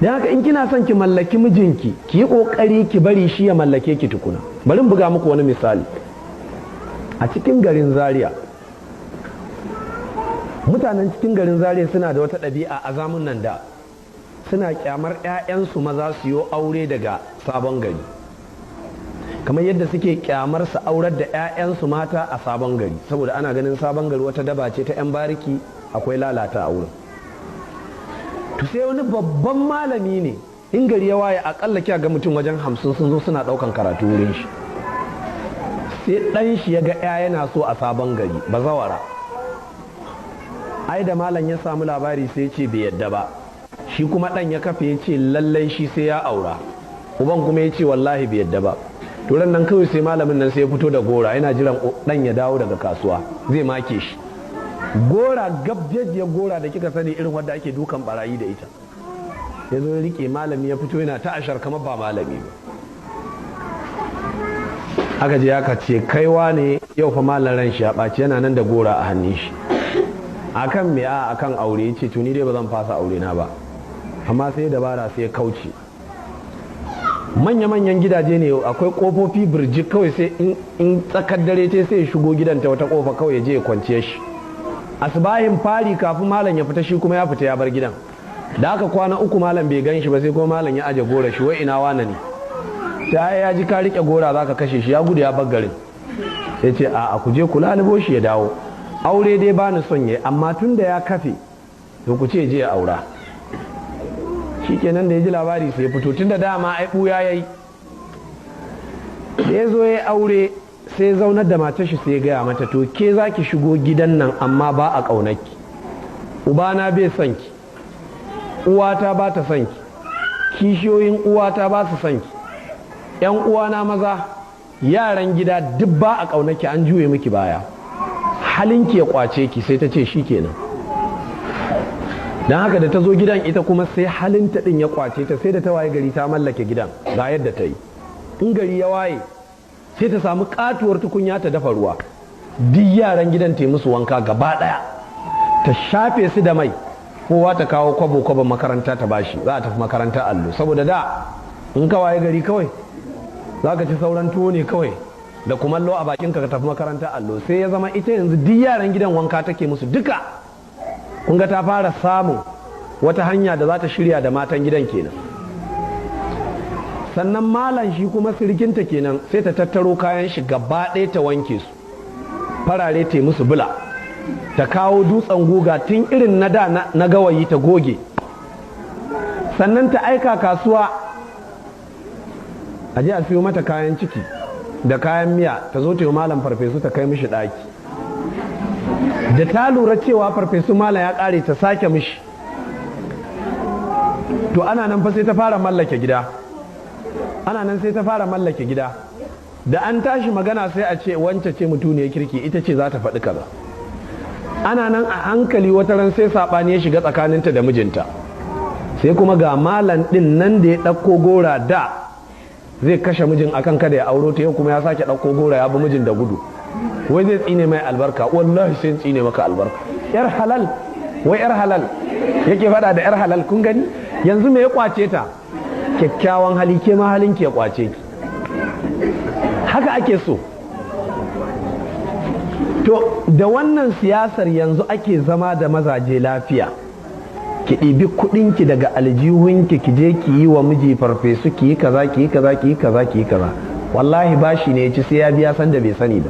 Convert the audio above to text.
Don haka in kina son ki mallaki mijinki, ki yi kokari ki bari shi ya mallake ki tukuna. Bari in buga muku wani misali. A cikin garin Zaria, mutanen cikin garin Zaria suna da wata ɗabi'a a zamun nan da suna kyamar 'ya'yansu maza su yi aure daga sabon gari, kamar yadda suke kyamar su aurar da 'ya'yansu mata a sabon gari, saboda ana ganin sabon gari wata daba ce ta 'yan bariki, akwai lalata a wurin. To sai wani babban malami ne, in gari ya waye akalla kya ga mutum wajen 50 sun zo suna daukan karatu wurin shi. Sai dan shi ya ga 'ya yana so a sabon gari, bazawara. Ai da malam ya samu labari sai ya ce bai yadda ba. Shi kuma dan ya kafe ya ce lallai shi sai ya aura. Uban kuma ya ce wallahi bai yadda ba. To ran nan kawai sai malamin nan sai ya fito da gora, yana jiran dan ya dawo daga kasuwa zai make shi. Gora, gabjejiyar gora da kika sani, irin wadda ake dukan barayi da ita. Ya zo ya rike, malami ya fito yana ta ashar kamar ba malami ba. Aka je aka ce, kaiwa ne yau fa malam ran shi ya ɓaci, yana nan da gora a hannun shi. Akan me? A akan aure. Yace to ni dai ba zan fasa aure na ba. Amma sai dabara, sai ya kauce. Manya-manyan gidaje ne, akwai kofofi birjik. Kawai sai in tsakar dare ce sai ya shigo gidan ta wata kofa, kawai ya je ya kwanciye shi. Asbahin fari, kafin malam ya fita, shi kuma ya fita ya bar gidan. Da aka kwana 3 malam bai gan shi ba, sai kuma malam ya aje gora shi. Wai ina wane ne? Sai ya ji ka rike gora zaka kashe shi, ya gudu ya bar garin. Ya ce a ku je ku lalubo shi ya dawo. Aure dai ba ni son yi, amma tun da ya kafe to ku ce je ya aura. Shikenan, da ya ji labari sai ya fito, tun da dama ai buya yayi. Da ya zo ya aure, sai zaunar da matar shi, sai ya gaya mata, to ke za ki shigo gidan nan, amma ba a ƙaunarki. Ubana bai son ki, uwata ba ta son ki, kishiyoyin uwata ba su son ki, yan uwana maza, yaran gida duk ba a ƙaunarki, an juye miki baya. Halinki ya kwace ki. Sai ta ce shikenan. Don haka da ta zo gidan, ita kuma sai halinta din ya kwace ta, sai da ta waye gari ta mallake gidan. Ga yadda ta yi: in gari ya waye, sai ta samu katuwar tukunya ta dafa ruwa, duk yaran gidan ta yi musu wanka gaba daya, ta shafe su da mai, kowa ta kawo kwabo kwabo makaranta ta bashi, za a tafi makaranta allo. Saboda da in ka waye gari kawai za ka ci sauran tuwo ne kawai da kumallo a bakinka ka tafi makaranta allo. Sai ya zama ita yanzu duk yaran gidan wanka take musu duka. Kun ga ta fara samun wata hanya da za ta shirya da matan gidan kenan. Sannan malam shi kuma sirikinta kenan, sai ta tattaro kayan shi gaba ɗaya ta wanke su farare, ta musu bula, ta kawo dutsen guga tun irin na da na gawayi ta goge. Sannan ta aika kasuwa a je a siyo mata kayan ciki da kayan miya, ta zo ta yi malam farfesu, ta kai mishi ɗaki. Da ta lura cewa farfesu malam ya ƙare, ta sake mishi. To ana nan fa sai ta fara mallake gida. Ana nan sai ta fara mallake gida. Da an tashi magana sai a ce wance ce mutuniyar kirki, ita ce za ta faɗi kaza. Ana nan a hankali, wata ran sai saɓani ya shiga tsakaninta da mijinta. Sai kuma ga malam ɗin nan da ya ɗauko gora da zai kashe mijin akan kada ya auro ta, yau kuma ya sake ɗauko gora ya bi mijin da gudu, wai zai tsine mai albarka. Wallahi sai tsine maka albarka. Yar halal, wai yar halal yake faɗa da yar halal. Kun gani yanzu me ya kwace ta? Kyakkyawan hali. Ke ma halin ki ya kwace ki, haka ake so. To da wannan siyasar yanzu ake zama da mazaje lafiya. Ki ɗibi kuɗinki daga aljihunki, ki je ki yi wa miji farfesu, ki yi kaza, ki yi kaza, ki yi kaza, ki yi kaza. Wallahi bashi ne ya ci, sai ya biya sanda bai sani ba.